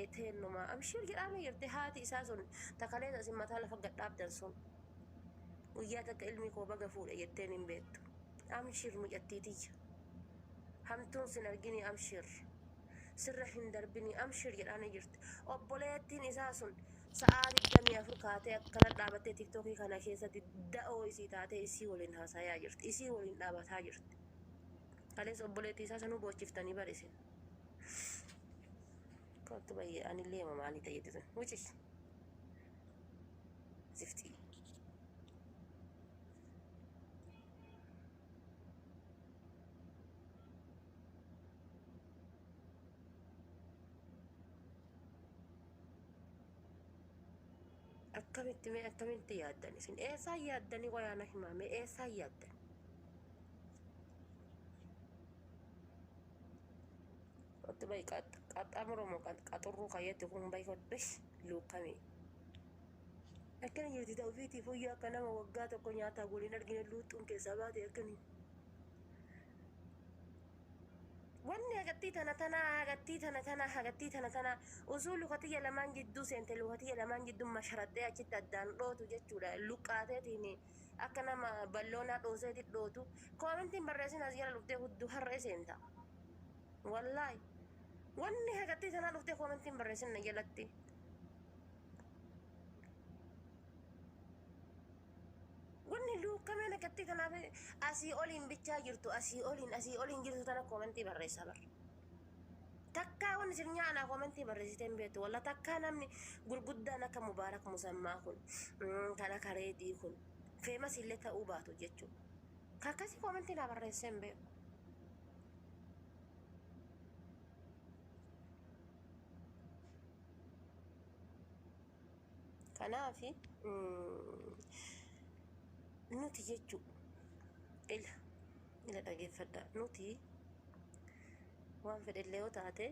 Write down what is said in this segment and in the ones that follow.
Teennuma amshiir jedhaanii jirti. Haati isaa sun takaleessa isin mataa lafa gad dhaabdan sun guyyaa takka ilmi koo baga fuudhe jetteen hin beektu. Amshiir mucattii tiyya, hamtuun sin argini, amshiir sirra hin darbini, amshiir jedhaanii jirti. Obboleettiin isaa sun sa'aa 24 kaatee akkana dhaabattee TikTokii kana keessatti da'oo isii taatee isii waliin haasayaa jirti, isii waliin dhaabataa jirti. Kaleessa obboleettii isaa sanuu boochiftanii bar isin. Kottu bayyee, anillee ma maalii ta'e jettu sun wuci ziftii. Akkamitti mee, akkamitti yaaddan isin? Eessaan yaaddanii wayaana himaa mee, eessaan yaaddan? Kottu bayi, qaxxaamuroo moo qaxurruu kayyatti kun bayi, kottu bayi luukkame. Akkana jirti ta'u ofiitii fuyyaa akka nama waggaa tokko nyaataa waliin argine luuxuun keessaa baate akkanii. Wanni hagattii tana tanaa, hagattii tana tanaa, hagattii tana tanaa osoo lukatiyya lamaan jidduu seente, lukatiyya lamaan jidduu masharaxxee achitti addaan dhootu jechuudha. Luqqaateetiin akka nama balloonaa dhooseeti dhootu. Koomentiin barreessin as jala dhuftee hudduu harree seenta. Wallaahi. Wanni hagattii tanaa dhuftee koomentiin barreessin na jalatti. Wanni luukkameen hagattii tanaaf asii oliin bichaa jirtu, asii oliin, asii oliin jirtu tana koomentii barreessaa bara. Takkaa wanni sirnyaa anaa koomentii barreessitee hin beektu. Walla takkaa namni gurguddaan akka Mubaarak Musammaa kun, kan akka Reedii kun famous illee ta'uu baatu jechuudha. Ka akkasii koomentii naa barreessee hin beeku. Kanaaf nuti jechuu, ila ila dhageeffadha, nuti waan fedhellee yoo taate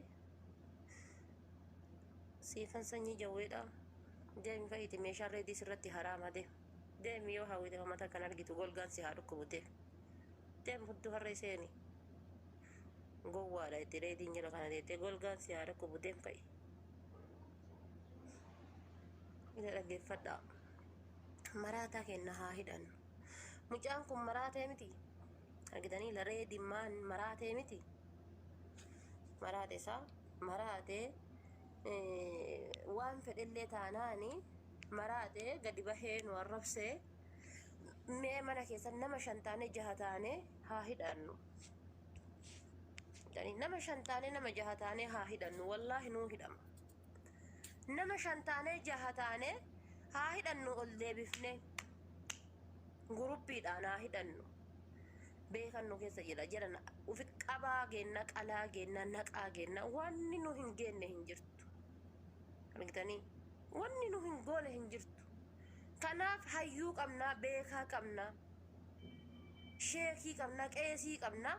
siifan sanyii jawweedha. Deemi fayyiti, meeshaan Reedii sirratti haraama. Deem, deemi, yoo hawwite mata kan argitu golgaan si haa dhukkubu. Deem, deem, hudduu harree seeni. Gowwaadha itti Reediin jala kana deettee golgaan si haa dhukkubu. Deem, ka'i. Ila dhaggeeffadhaa, maraataa kenna haa hidhannu. Mucaan kun maraatee miti, argitanii? La Reediin maan maraatee miti, maraate isaa maraatee. Waan fedhellee taanaani maraatee gadi bahee nu arrabsee. Mee mana keessan nama shan taane, jaha taane haa hidhannu. Nama shan taane, nama jaha taane haa hidhannu. Wallaahi nuu hidhama. Nama shan taane, jaha taane haa hidhannu. Ol deebifne guruppiidhaan haa hidhannu. Beekan nu keessa jira jedhan ufi qabaa geenna, qalaa geenna, naqaa geenna. Wanni nu hin geenne hin jirtu, argitanii? Wanni nu hin goone hin jirtu. Kanaaf hayyuu qabnaa, beekaa qabnaa, sheekii qabnaa, qeesii qabnaa.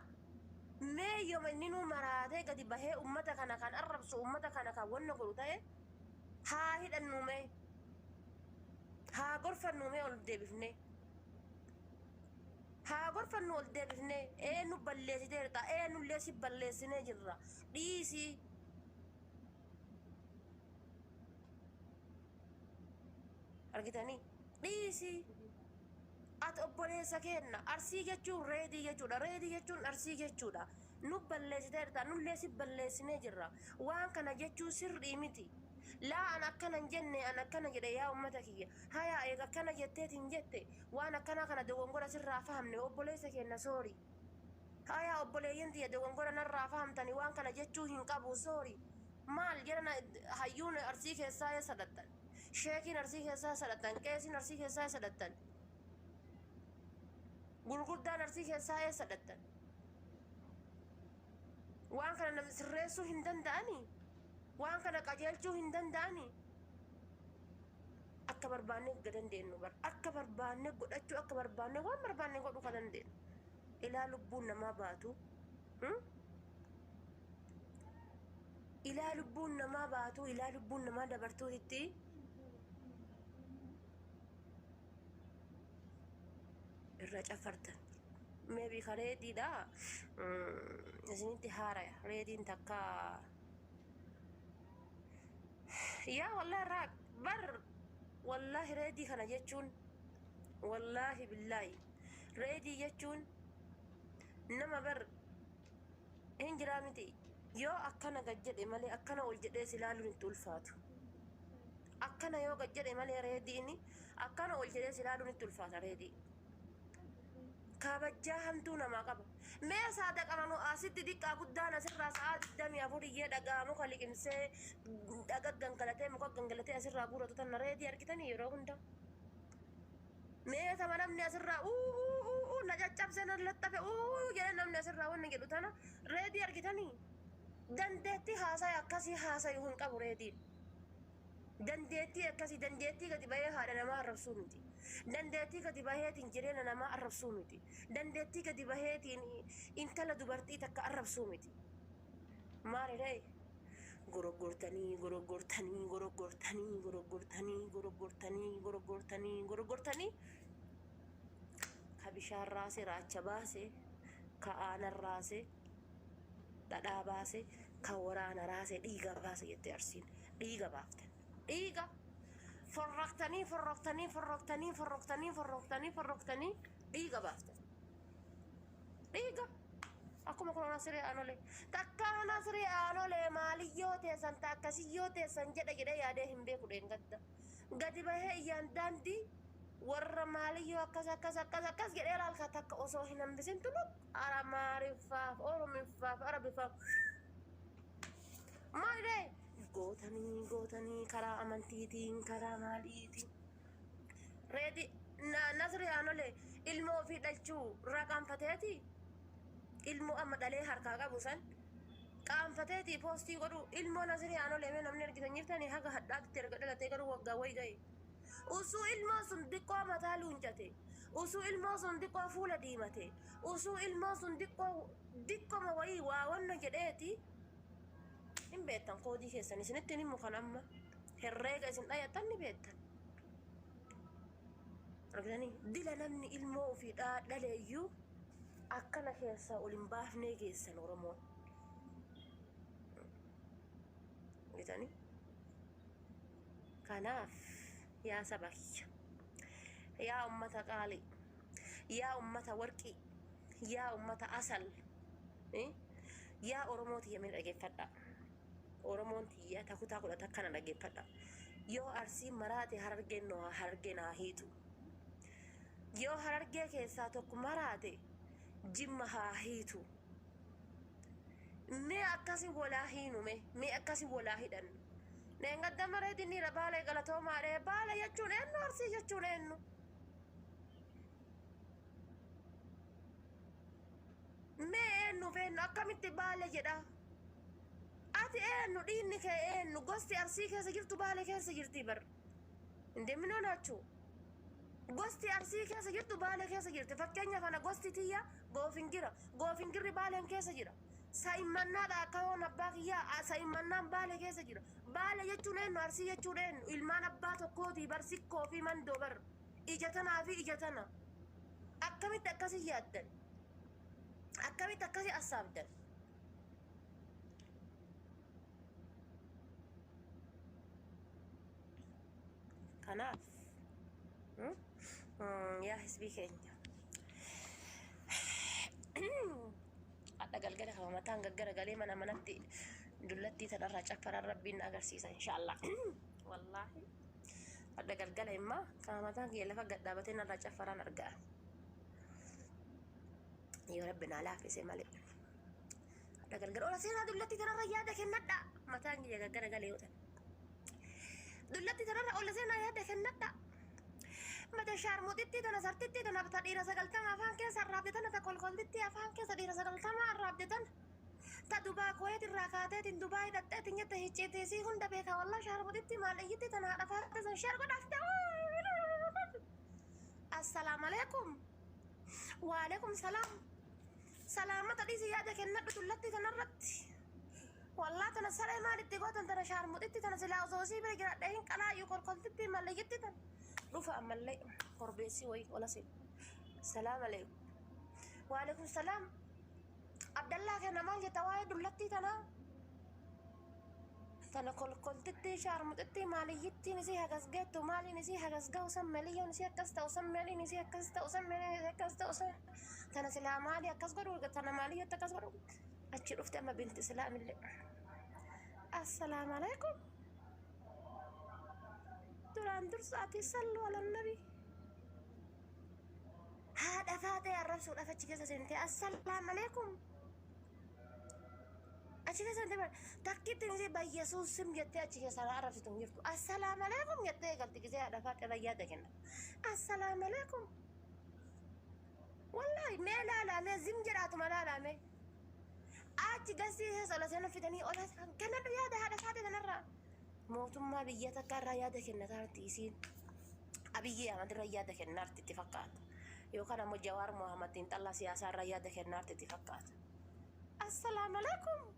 Mee yooma inni nu maraatee gadi bahee ummata kana kan arrabsu, ummata kana kan wanna godhu ta'e, haa hidhannu. Mee haa gorfannu, mee ol deebifne haa gorfannu. Ol deebifne ee nu balleessiteerta, ee nullee si balleessinee jirra, dhiisii. Argitanii? Dhiisii, ati obboleessa keenna. Arsii jechuun Reedii jechuudha, Reedii jechuun Arsii jechuudha. Nu balleessiteerta, nullee si balleessinee jirra. Waan kana jechuun sirrii miti. Laa, an akkana hin jenne, an akkana jedhe. Yaa ummata kiyya, hayaa eega akkana jetteetiin jette, waan akkanaa kana dogongora sirraa fahamne, obboleessa keenna, sorry. Hayaa obboleeyyan tiyya, dogongora narraa fahamtani, waan kana jechuu hin qabu, sorry. Maal jedhana? Hayyuun Arsii keessaa eessa dhattan? Sheekiin Arsii keessaa eessa dhattan? Qeesiin Arsii keessaa eessa dhattan? Gurguddaan Arsii keessaa eessa dhattan? Waan kana namni sirreessuu hin danda'anii? Waan kana qajeelchuu hin danda'anii? Akka barbaanne dandeenyu bar, akka barbaanne godhachuu, akka barbaanne waan barbaanne godhuu ka dandeenyu. Ilaa lubbuun namaa baatu, ilaa lubbuun namaa baatu, ilaa lubbuun namaa dabartuutitti irra cafartan. Maybe ka Reediidha isinitti haaraya. Reediin takka Yaa wallahi raaq bar, wallaahi Reedii kana jechuun, wallaahi billaahi, Reedii jechuun nama bar hin jiraa miti. Yoo akkana gad jedhe malee, akkana ol jedhee si ilaaluun itti ulfaatu. Akkana yoo gad jedhe malee, Reediin akkana ol jedhee si ilaaluun itti ulfaata. Reedii kabajjaa hamtuu namaa qaba. Mee saada qabanu asitti xiqqaa guddaan asirraa sa'aa 24 iyyee dhagaa muka liqimsee, dhaga gangalatee, muka gangalatee asirraa guuratu tanna Reedii argitanii yeroo hunda. Mee tama namni asirraa uu na caccabse, na laxxafe uu jedhe, namni asirraa wanni jedhu tana Reedii argitanii? Dandeettii haasaya akkasii haasayu hin qabu Reediin. Dandeettii akkasii, dandeettii gadi bahee haadha namaa arrabsuu miti. Dandeettii gadi baheetiin jireenya namaa arrabsuu miti. Dandeettii gadi baheetiin intala dubartii takka arrabsuu miti. Maali ree? Goroggortanii, goroggortanii, goroggortanii, goroggortanii, goroggortanii, goroggortanii, goroggortanii, ka bishaan raase raacha baase, ka aanan raase dhadhaa baase, ka waraana raase dhiiga baase jette Arsiin. Dhiiga baaftan. Dhiiga forroktanii, forroktanii, forroktanii, forroktanii, forroktanii, forroktanii dhiiga baaftan. Dhiiga akkuma kun Nasiree Aanolee takka, Nasiree Aanolee maaliyyoo teessan ta akkasiyyoo teessan jedha jedhee yaadee hin beeku. Dheengadda gadi bahee iyyaan daandii warra maaliyyoo akkas akkas akkas akkas jedhee laalka takka osoo hin hambisin tuluk Amaariffaaf, Oromiffaaf, Arabiffaaf maalidhee gootanii gootanii, karaa amantiitiin, karaa maaliitiin. Reedi Nasri Aanolee ilmoo ofii dhalchuu irraa qaanfateeti, ilmoo amma dhalee harkaa qabu san qaanfateeti post godhu. Ilmoo Nasri Aanolee mee namni argitan jirtanii? Haga hadhaatti erga dhalatee garuu waggaa wayi ga'e. Usuu ilmoo sun diqqoo mataa luuncate, usuu ilmoo sun diqqoo fuula diimate, usuu ilmoo sun diqqoo diqqoma wayii waa wanna jedheeti hin beektan. Koodii keessan isinitti himu kan amma herreega isin dhayattan ni beektan. Argitanii, dila namni ilmoo ofii dhaleeyyuu akkana keessaa ol hin baafnee geessan Oromoon. Argitanii? Kanaaf yaa saba kiyya, yaa ummata qaalii, yaa ummata warqii, yaa ummata asal, yaa Oromoo tiyya, mee dhageeffadha. Oromoon tiyya takutaa 10 kana dhageeffadha. Yoo Arsii maraate, Harargeen no Harargeen haa hiitu. Yoo Harargee keessaa tokko maraate, Jimma haa hiitu. Mee akkasi walaa hiinu, mee akkasi walaa hidhannu. Neengadda mareetinniira Baalee galatoomaadhe. Baale jechuun eenyu? Arsii jechuun eenyu? Mee eenyu eenyu akkamitti Baale jedha? Ati eenyu? Dhiinni kee eenyu? Gosti Arsii keessa jirtu Baale keessa jirti bar. Indeeminoo naachuu? Gosti Arsii keessa jirtu Baale keessa jirti. Fakkeenyaaf ana gosti tiyya Goofingira. Goofingirri Baaleen keessa jira. Sa'immannaadha akka yoon abbaa kiyyaa sa'immannaan Baale keessa jira. Baale jechuun eenyu? Arsii jechuun eenyu? Ilmaan abbaa tokkooti bar, Sikkoo fi Mandoo bar. Ija tanaa fi ija tana. Akkamitti akkasii yaaddan? Akkamitti akkasii assaabdan? Kanaaf yaa hisbii keenya, hadha galgala kama mataan gaggara galee mana manatti dullattii tanarraa caffaran Rabbiin na agarsiisa inshaallah. Wallaahi hadha galgala immaa kama mataan kiyya lafa gad dhaabatee narraa caffaran argaa, yoo Rabbi naa laaffise malee. Hadha galgala ola seenaa dullattii tanarra yaada kennadha. Mataan kiyya gaggara galee yoo ta'e dullatti tanarra ola seenaa yaada kennadha. Mata shaarmuxitti tana, sartitti tana, ta dhiira 90 afaan keessa arraabde tana, ta kolkoltitti afaan keessa dhiira 90 arraabde tana, ta Dubaa Kuweet irraa kaateetiin Dubaa hidhatteetiin jette, hicciitiisii hunda beeka. Wallah shaarmuxitti maal iyyitti tana haadha faate san share godhaaf ta'u. Assalaamu alaikum. Waalaikum salaam. Salaamata dhiisi, yaada kennadhu dullatti tanarratti. Wallaa tana saree maalitti gootan tana shaarmuxitti tana? Silaa osoo isii bira jiraadhe hin qalaayyuu kolkoltitti mallayyitti tana. Dhufa ammallee korbeessii wayii ola seenu. Salaam alaikum. Waalaikum salaam. Abdallaa kenna, maal jetta waa'ee dullattii tanaa? Tana kolkoltittii shaarmuxittii maaliyyittiin isii hagas geettu, maaliin isii hagas ga'u san, miliyyoon isii akkas ta'u san, maaliin isii akkas ta'u san, maaliin isii akkas ta'u san, tana silaa maalii akkas godhu, tana maaliyyotti akkas godhu. Achi dhufte amma binti islaamillee. Assalaamu alaikum. Duraan dursa ati sallu ala nabi. Haadha faatee arrabsuudhaaf achi keessa seentee assalaamu alaikum. Achi keessa seentee bara takkitti isii bayyesuus sim jettee achi keessa arrabsitu hin jirtu. Assalaamu alaikum jettee eegalti gisee haadha faatee bayyaada kenna. Assalaamu alaikum. Wallaahi mee laalaa, mee zim jedhaatuma laalaa mee. Achi gasii keessa ola seenu fidanii ola kennadhu yaada haadha faatee kanarraa. Mootummaa biyya takka irraa yaada kennataarti isiin. Abiyyi Ahmad irra yaada kennaarti itti fakkaata. Yookaan ammoo Jawaar Mohaammed xiinxallaa siyaasaa irra yaada kennaarti itti fakkaata. Assalaamu alaikum.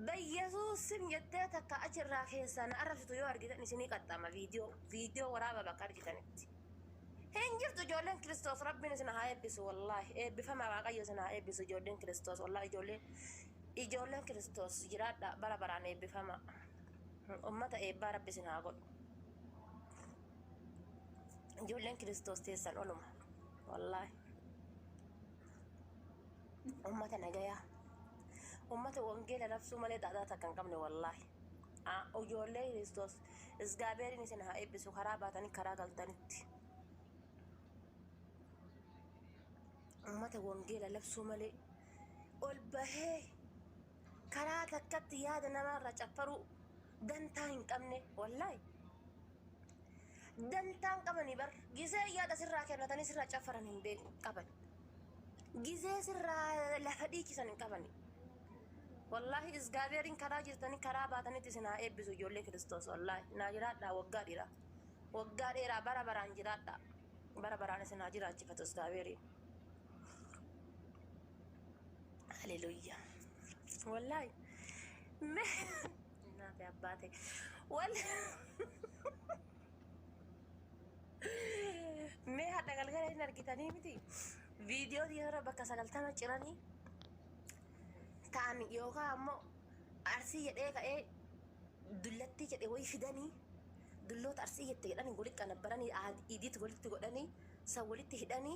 Bayyesuus sim jettee takka achirraa keessaa na arrabsitu yoo argitan isinii qaxxaama viidiyoo waraaba bakka argitanitti. Hin jirtu ijoolleen Kiristoos. Rabbiin isin haa eebbisu, wallaahi eebbifama. Waaqayyo isin haa eebbisu, ijoolleen Kiristoos. Wallaahi ijoolleen Kiristoos jiraadha, bara baraan eebbifama. Ummata eebbaa Rabbi isin haa godhu. Ijoolleen Kiristoos teessan oluma, wallaahi. Ummata nagayaa. Ummata wangeela labsuu malee xaaxaa takka hin qabne, wallaahi. Ijoollee Kiristoos Isgaabeeriin isin haa eebbisu karaa baatanii karaa galtanitti. Ummata wangeela labsuu malee ol bahee karaa takkatti yaada namaarra caffaruu dantaa hin qabne, wallaahi. Dantaa hin qabanii bar gisee yaada sirraa kennatanii sirraa caffaran hin beeku qaban. Gisee sirraa lafa dhiichisan hin qabani. Wallaahi Isgaabeeriin karaa jirtanii karaa baatanitti isin haa eebbisu, ijoollee Kiristoos. Wallaahi naa jiraadhaa waggaa dheeraa. Waggaa dheeraa bara baraan jiraadhaa. Bara baraan isin haa jiraachifatu Isgaabeeriin. Haleluuyaa. Wallaahi. Mee naaf abbaate. Wallaahi. Mee hadha galgala hin argitanii miti. Viidiyoo yeroo bakka 90 ciranii ta'an yookaan ammoo Arsii jedhee ka'ee dullattii jedhe wayii fidanii, dulloota Arsii jette jedhanii walitti qanabbaranii, edit walitti godhanii, san walitti hidhanii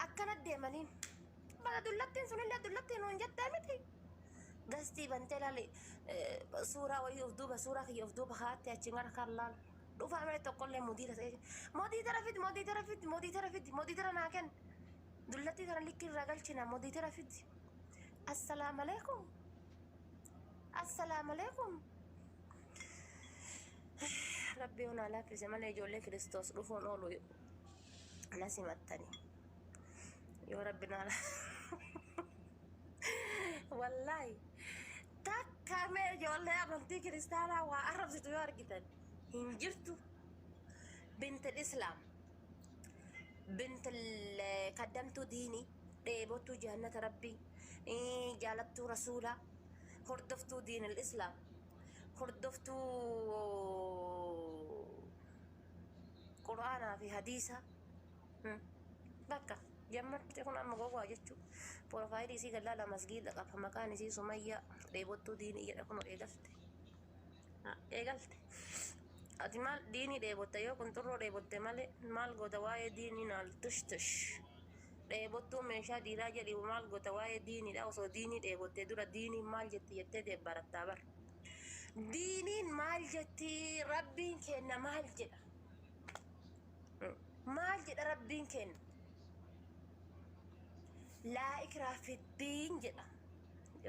akkana deemanii bakka dullattiin sunillee dullattiin nuun jettee miti. Gastii bantee laali, suuraa wayii of duuba, suuraa kiyya of duuba kaa'atte achi gara kan laal. Dhufaa malee tokkollee mudiira ta'e. Modiitara fidi, modiitara fidi, modiitara fidi, modiitara naa kenni. Dullattii tana likki irraa galchina, modiitara fidi. Assalaamu alaikum. Assalaamu alaikum. Rabbi yoo naa laaffise malee ijoollee Kiristoos dhufuun oolu na simattani. Yoo Rabbi naa wallaahi takka mee ijoollee amantii kiristaanaa waa arrabsitu yoo argitan hin jirtu. Bintil Islaam. Bintil kaddamtuu diinii, dheebottuu jannata Rabbii, jaalattuu rasuulaa, hordoftuu diinil Islaam, hordoftuu Qur'aanaa fi hadiisa. Bakka jammarte kun amma gowwaa jechuu. Porofaayilii isii gallaala masgiida qaba. Maqaan isii Sumayyaa dheebottuu diinii jedha kun eegalte. Eegalte. Ati maal diinii dheebotte? Yoo qunxurroo dheebotte malee maal goota waa'ee diinii? Naal tush tush. Dheebottuu meeshaa dhiiraa jedhi, maal goota waa'ee diiniidha? Osoo diinii dheebotte dura diiniin maal jetti jettee deebbarattaa bar. Diiniin maal jetti? Rabbiin kenna maal jedha? Maal jedha Rabbiin kenna? Laa ikraa fiddiin jedha.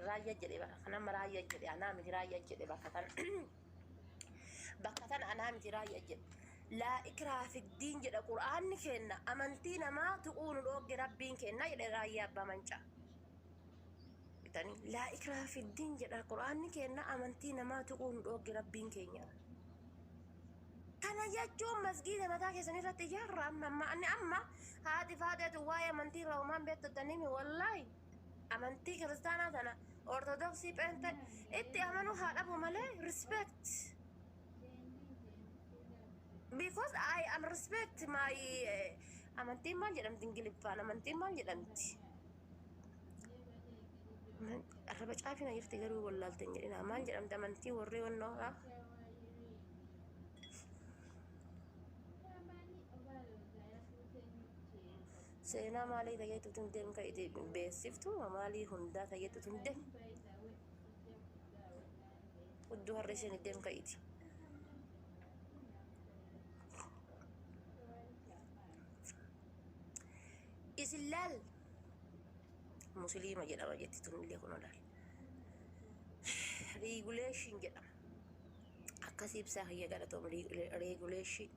Raayyaa jedhe bara kana amma raayyaa jedhe, anaa miti raayyaa jedhe bakka tana. Bakka tana anaa miti raayyaa jedhe. Laa ikraa fiddiin jedha Qur'aanni kenna, amantii namaa tuquu nu dhoogge Rabbiin kenna jedhe raayyaa abbaa mancaa. Bitanii laa ikraa fiddiin jedha Qur'aanni kenna, amantii namaa tuquu nu dhoogge Rabbiin keenya. Kana jechuun masgiida mataa keessan irratti ijaarra. Amma amma ani amma haati faateetu waa'ee amantii irraa homaan beektottanii mi? Wallaahi amantii kiristaanaa tana, Ortodoksii, Pheente itti amanuu haa dhabu malee respect, because I am respect my amantiin maal jedhamti Ingiliffaan? Amantiin maal jedhamti? Arraba caafina jirti garuu wallaaltan jedhina. Maal jedhamti amantii warri wannoodha? Seenaa maalii tageetu tun deem ka iti beessiftu maalii hundaa tageetu tun deem. Hudduu harri isheen deem ka iti. Isin laal musliima jedhama jetti tunillee kun olaal. Regulation jedhama. Akkasii ibsaa kiyya galatoom regulation.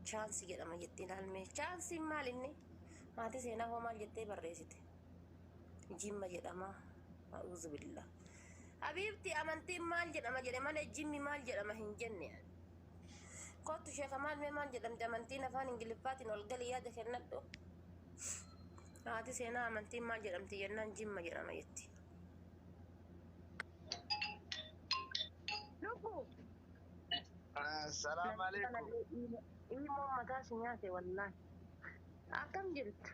Chaansii jedhama jetti ilaalme. Chaansiin maal inni? Maatii seenaa hoo maal jettee barreessite? Jimma jedhama. A'uuzu billah. Habiibti amantiin maal jedhama jedhe malee jimmi maal jedhama hin jenne. Kottu sheeka maal mee maal jedhamti amantiin afaan Ingiliffaatiin ol gali yaada kennadhu. Haati seenaa amantiin maal jedhamti jennaan jimma jedhama jetti. Lubbu. Assalamu alaikum. Ilmoon mataa si nyaate wallaahi. Akkam jirtu?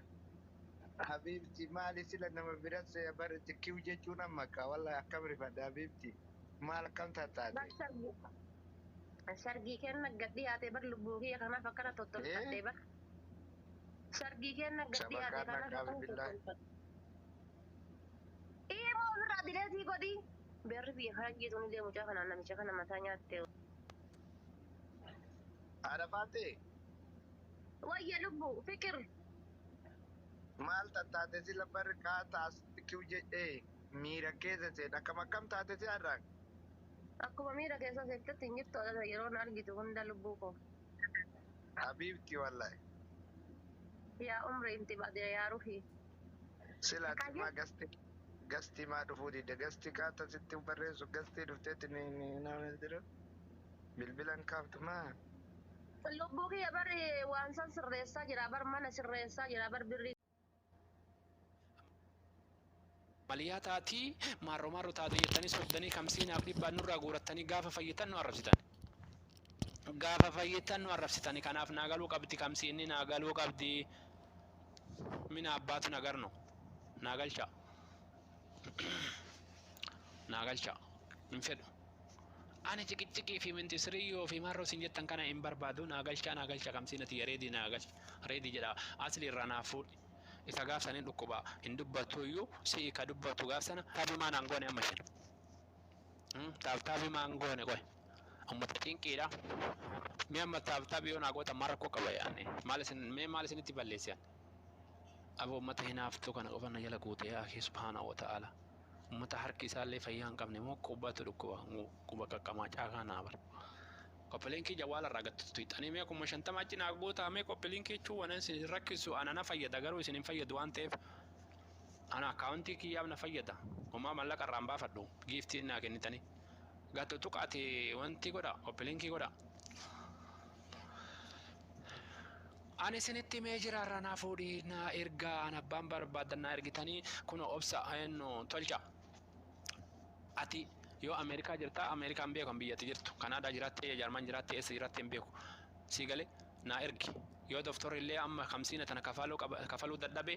Habibti maali sila nama biratti barate kiw jechuun amma ka wallahi akkam rifadha habibti. Maal akkam tattaate? Bar sargii. Sargii kenna gad dhiyaate bar lubbuu kiyya kanaaf akkana tottolfadhe bar. Sargii kenna gad dhiyaate Shabakaan kanaaf nagaa akkana billahi. tottolfadhe. Ilmoo ofirraa dileetii godhi. Beerri biyya faranjii tun illee mucaa kana namicha kana mataa nyaatte. Arafaate Wayya lubbu fikir. maal tattaate sila barri kaata asitti kiw jedhee miira keessa seen akkam akkam taate si har'aan? Akkuma miira keessa seettetti hin jirtu adada yeroo na argitu hunda lubbuu koo. Habibti wallahi. Yaa umri inti baadiyyaa yaa ruhi. Sila ati Akkaayyee? maa gasti gasti maa dhufuu didde gasti kaata sitti barreessu gasti dhufteetti ni ni namni jira. Bilbilan kaaftu maa? Lubbuu kiyya bar waan san sirreessaa jira bar mana sirreessaa jira bar birrii. Maliyaa taatii maarro maarro taate jettanii sobdanii kamsiinaaf dhibbaan nurraa guurattanii gaafa fayyitan nu arrabsitan. Gaafa fayyitan nu arrabsitani kanaaf naa galuu qabdi kamsiinni naa galuu qabdi. Mina abbaatu na garno naa galcha naa galcha hin fedhu. Ani ciqiciqii fi mintisiriyyoo fi maarroo isin jettan kana hin barbaadu naa galcha naa galcha kamsiina tiyya reedii naa galcha reedii jedha asli irraa naa fuudhi. Isa gaaf saniin dhukkuba hin dubbattu iyyuu si'i ka dubbattu gaaf sana taabii maa naan goone amma isheen. Taabtaabii maan goone qoy. Ummata cinqiidha. Mee amma taabtaabii yoo naa gootan maal rakkoo qaba yaani? Maal isin mee maal isinitti balleesse ani? Aboo ummata hinaaftuu kana qofa na jala guute yaa akii subhaanahu wa ta'ala. Ummata harki isaallee fayyaa hin qabne moo qubatu dhukkuba quba qaqqamaa caakaa naa bara. Koppiliinkii jawwaala irraa gattu tuqxanii mee 50,000 achi naa gootaa mee koppiliinkii jechuun waan isin rakkisu ana na fayyada garuu isin hin fayyadu waan ta'eef ana akkaawuntii kiyyaaf na fayyada. Homaa mallaqa irraa hin baafadhu giiftii naa kennitanii. Gattu tuqaati wanti godha koppiliinkii godha. Ani isinitti himee jira irraa naa fuudhii naa ergaa an abbaan barbaaddan naa ergitanii kunoo obsa eenyu tolcha. Ati yoo Ameerikaa jirtaa Ameerikaan beeku an biyyatti jirtu Kanaadaa jiraattee Jaarman jiraattee eessa jiraattee hin beeku sii gale naa ergi yoo doftorri illee amma kamsiina tana kafaluu qaba kafaluu dadhabe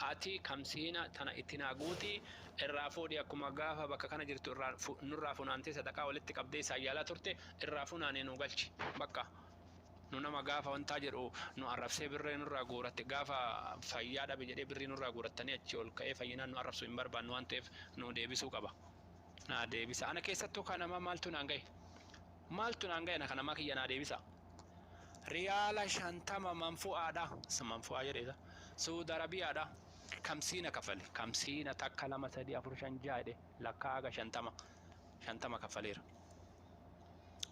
ati kamsiina tana itti naa guuti irraa fuudhi akkuma gaafa bakka kana jirtu irraa nurraa funaantee sadaqaa walitti qabdee isaan yaalaa turte irraa funaanee nuu galchi bakka Nu nama gaafa wantaa jedhu nu arrabsee birree nurraa guuratte gaafa fayyaa dhabe jedhee birrii nurraa guurattanii achii ol ka'ee fayyinaan nu arrabsu hin barbaannu waan ta'eef nu deebisuu qaba. Naa deebisa. Ana keessattuu kan namaa maaltu naan gahe? Maaltu naan gahe ana kan namaa kiyya naa deebisa. Riyaala 50 manfu'aadha. Manfu'aa jedhe isa. Suudi Arabiyaadha. Kamsiina kafale. Kamsiina takka lama sadii afur shan ja'a jedhe lakkaa haga 50. 50 kaffaleera.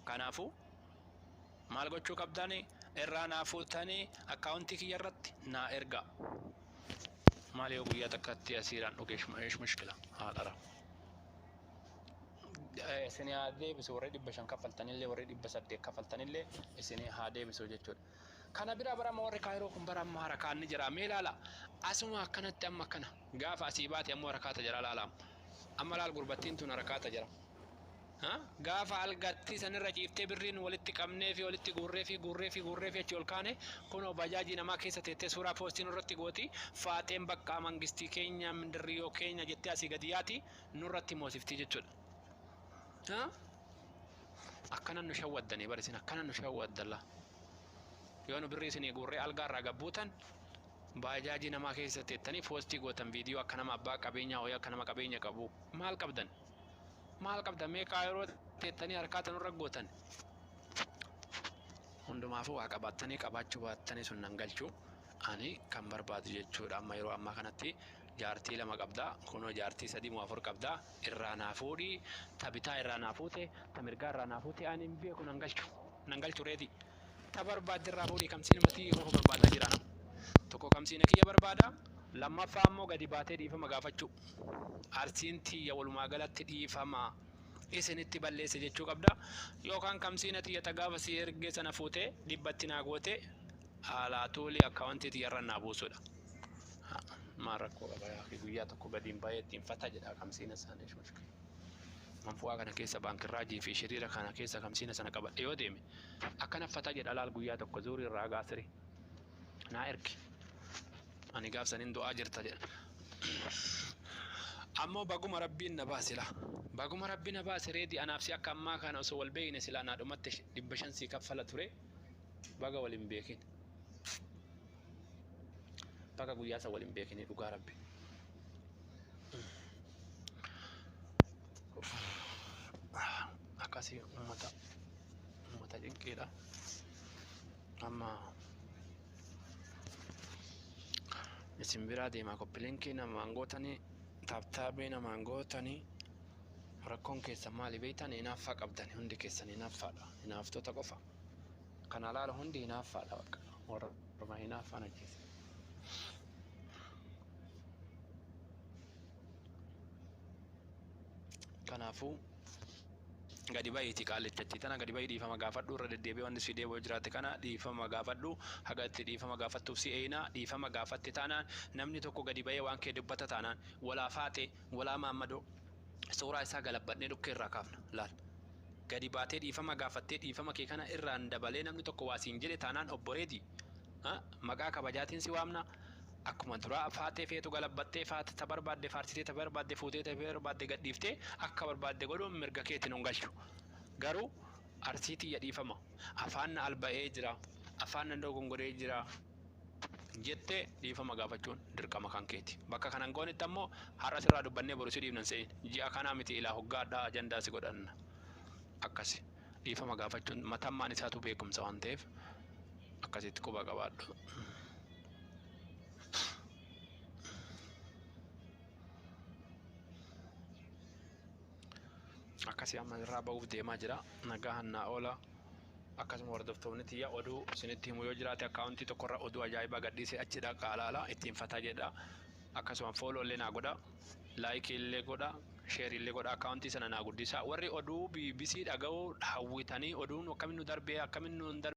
Kanaafuu maal gochuu qabdani irraa naa fuutanii akkaawuntii kiyya irratti naa ergaa. Maal yoo guyyaa takkatti asiiraan dhuge ish mushkila haadhara. Isin haa deebisu warri 500 kaffaltanillee warri 800 kaffaltanillee isin haa deebisu jechuudha. Kana bira bara amma warri kaayiroo kun bara amma harakaan ni jira mee laala asuma akkanatti amma akkana gaafa asii baate ammoo harakaata jira laala amma laal gurbattiin tun harakaata jira. Gaafa algattii sanirra ciiftee birriin walitti qabnee fi walitti guurree fi guurree fi guurree fi achi ol kaane, kunoo bajaajii namaa keessa teettee suuraa poostii nurratti gooti. Faaxeen bakka mangistii keenya mindirriyoo keenya jettee asii gadi yaati nurratti moosiftii jechuudha. Akkana nu shawwaddanii bar isin, akkana nu shawwaddalla. Yoo nu birrii isinii guurree algaa irraa gabbuutan, baajaajii namaa keessa teettanii poostii gootan viidiyoo akka nama abbaa qabeenyaa wayii, akka nama qabeenya qabu. Maal qabdan? Maal qabdan? Meeqaa yeroo teettanii harkaa tanurra gootan? Hundumaafuu waa qabaattanii qabaachuu baattanii sun nan galchu. Ani kan barbaadu jechuudha, amma yeroo ammaa kanatti jaartii lama qabdaa, kunoo jaartii sadii moo afur qabdaa, irraa naa fuudhii. Ta bitaa irraa naa fuute, ta mirgaa irraa naa fuute, ani hin beeku, nan galchu, nan galchu. Reeti ta barbaadde irraa fuudhii. Kamsiin matii qofa barbaadaa jira. Nama tokko kamsiina kiyya barbaada, lammaffaa ammoo gadi baatee dhiifama gaafachuu. Arsiin tiyya walumaa galatti dhiifama isinitti balleesse jechuu qabda, yookaan kamsiina tiyya ta gaafa si ergee sana fuutee dhibbatti naa goote haalaatuuli akkaawwantii tiyyarra naa buusudha. Maal rakkoo qaba yaa akhi? Guyyaa tokko gadiin baay'ee ittiin fata jedha kamsiina isaanii mushkila. Manfu'aa kana keessa, baankirraajii fi shiriira kana keessa kamsiina sana qabadhe yoo deeme akkana fata jedha. Laal, guyyaa tokko zuurii irraa haga asirii naa ergi. Ani gaaf sanin du'aa jirta jedha. Ammoo baguma rabbiin na baase la. Baguma rabbi na baase. Reedi, anaaf si akka ammaa kana osoo wal beekne silaa naa dhumatte 500 sii kaffala ture. Baga wal hin beekin. Baga guyyaa san wal hin beekini, dhugaa rabbi. Akkasii ummata cinqiidha. Amma isin biraa deemaa, copy linkii namaan gootanii, tap tapii namaan gootanii. Rakkoon keessan maali beektan? Hinaaffaa qabdan hundi keessan, hinaaffaadha, hinaaftota qofa. Kana laala, hundi hinaaffaadha, bakka warra hinaaffaan ajjeese. Kanaafuu gadi bahiiti, qaallichatti tana gadi bahii dhiifama gaafadhu. Irra deddeebi'ee wanti si deebi'u jiraate kana dhiifama gaafadhu. Haga itti dhiifama gaafattuuf si eeyna. Dhiifama gaafatte taanaan, namni tokko gadi bahee waan kee dubbata taanaan, walaa faaxee walaa maammadoo, suuraa isaa galabbadhee dhukkee irraa kaafna. Laal, gadi baatee dhiifama gaafattee, dhiifama kee kana irraan dabalee namni tokko waa siin jedhe taanaan, obbo Reedi, maqaa kabajaatiin si waamna. Akkuma duraa faaxee feetu galabbattee, faate ta barbaadde faarsitee, ta barbaadde fuutee, ta barbaadde gadhiiftee akka barbaadde godhuun mirga keetiin hin galchu. Garuu Arsii tiyya dhiifama, afaan na alba'ee jira, afaan na dogongoree jira jettee dhiifama gaafachuun dirqama kan keeti. Bakka kanan goonitti ammoo har'a sirraa dubbannee boru si dhiifnan se'in. Ji'a kanaa miti, ilaa hoggaadhaa ajandaa si godhanna. Akkasi dhiifama gaafachuun matammaan isaatu beekumsa waan ta'eef akkasitti quba qabaadhu. Akkasii amma irraa ba'uuf deemaa jira. Nagaa hannaa oola. Akkasuma hordoftoonni tiyya, oduu isinitti himu yoo jiraate, akkaawuntii tokkorra oduu ajaa'ibaa gadhiisee achi dhaqaa alaala ittiin fataa jedha. Akkasuma follow illee naa godha. Likeii illee godha. Shareii illee godha. Akkaawuntii sana naa guddisaa. Warri oduu BBC dhaga'uu hawwitanii, oduun akkamiin nu darbee, akkamiin nu hin.